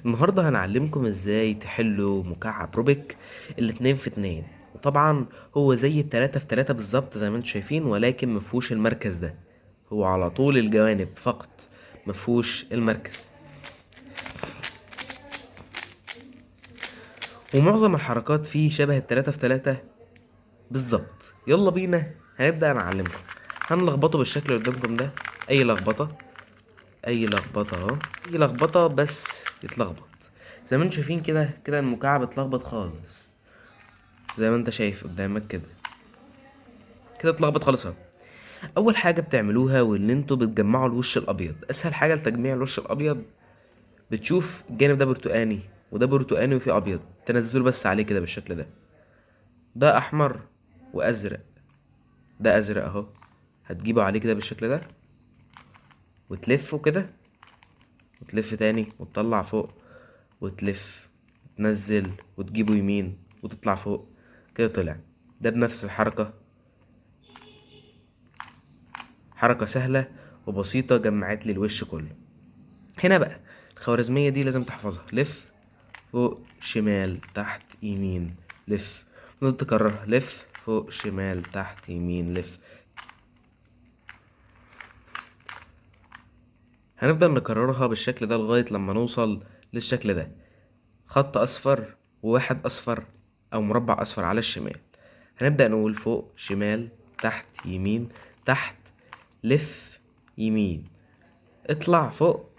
النهاردة هنعلمكم ازاي تحلوا مكعب روبيك الاتنين في اتنين، وطبعا هو زي التلاتة في تلاتة بالظبط زي ما انتم شايفين، ولكن مفهوش المركز ده، هو على طول الجوانب فقط، مفهوش المركز. ومعظم الحركات فيه شبه التلاتة في تلاتة بالظبط. يلا بينا هنبدأ نعلمكم. هنلخبطه بالشكل اللي قدامكم ده، اي لخبطة، اي لخبطة اهو، اي لخبطة بس يتلخبط. زي ما انتم شايفين كده، كده المكعب اتلخبط خالص زي ما انت شايف قدامك كده، كده اتلخبط خالص اهو. اول حاجة بتعملوها وان انتوا بتجمعوا الوش الابيض. اسهل حاجة لتجميع الوش الابيض، بتشوف الجانب ده برتقاني وده برتقاني وفيه ابيض، تنزله بس عليه كده بالشكل ده. ده احمر وازرق، ده ازرق اهو، هتجيبه عليه كده بالشكل ده وتلفه كده وتلف تاني وتطلع فوق وتلف وتنزل وتجيبه يمين وتطلع فوق كده. طلع ده بنفس الحركة، حركة سهلة وبسيطة جمعت لي الوش كله. هنا بقى الخوارزمية دي لازم تحفظها، لف فوق شمال تحت يمين لف، نفضل تكررها، لف فوق شمال تحت يمين لف. هنفضل نكررها بالشكل ده لغاية لما نوصل للشكل ده، خط أصفر وواحد أصفر أو مربع أصفر على الشمال. هنبدأ نقول فوق شمال تحت يمين تحت لف يمين، اطلع فوق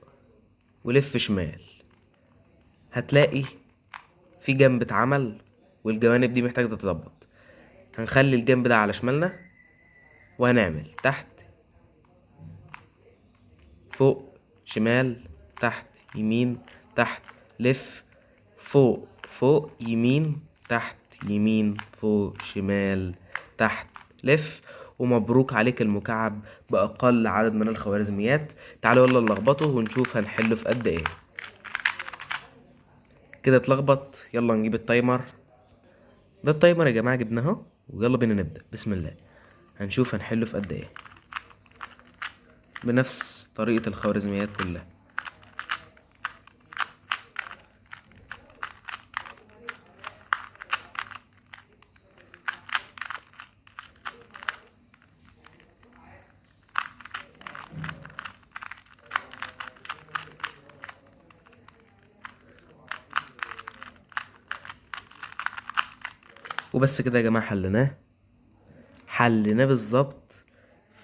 ولف شمال. هتلاقي في جنب اتعمل والجوانب دي محتاجة تتظبط. هنخلي الجنب ده على شمالنا وهنعمل تحت فوق شمال تحت يمين تحت لف فوق فوق يمين تحت يمين فوق شمال تحت لف. ومبروك عليك المكعب بأقل عدد من الخوارزميات. تعالوا يلا نلخبطه ونشوف هنحله في قد ايه. كده اتلخبط، يلا نجيب ال timer. ده ال timer يا جماعة جبناه، ويلا بينا نبدأ. بسم الله. هنشوف هنحله في قد ايه بنفس طريقة الخوارزميات كلها. وبس كده يا جماعة حليناه، حليناه بالظبط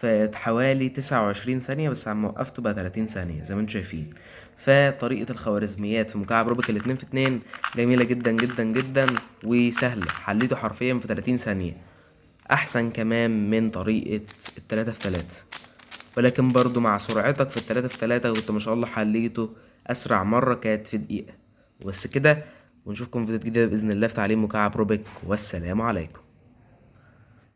في حوالي 29 ثانية، بس عم وقفته بقى 30 ثانية زي ما انتم شايفين. فطريقة الخوارزميات في مكعب روبيك الاتنين في اتنين جميلة جدا جدا جدا وسهلة، حليته حرفيا في 30 ثانية، أحسن كمان من طريقة التلاتة في تلاتة. ولكن برضو مع سرعتك في التلاتة في تلاتة كنت ما شاء الله حليته أسرع مرة كانت في دقيقة. وبس كده، ونشوفكم في فيديو جديد بإذن الله في تعليم مكعب روبيك، والسلام عليكم.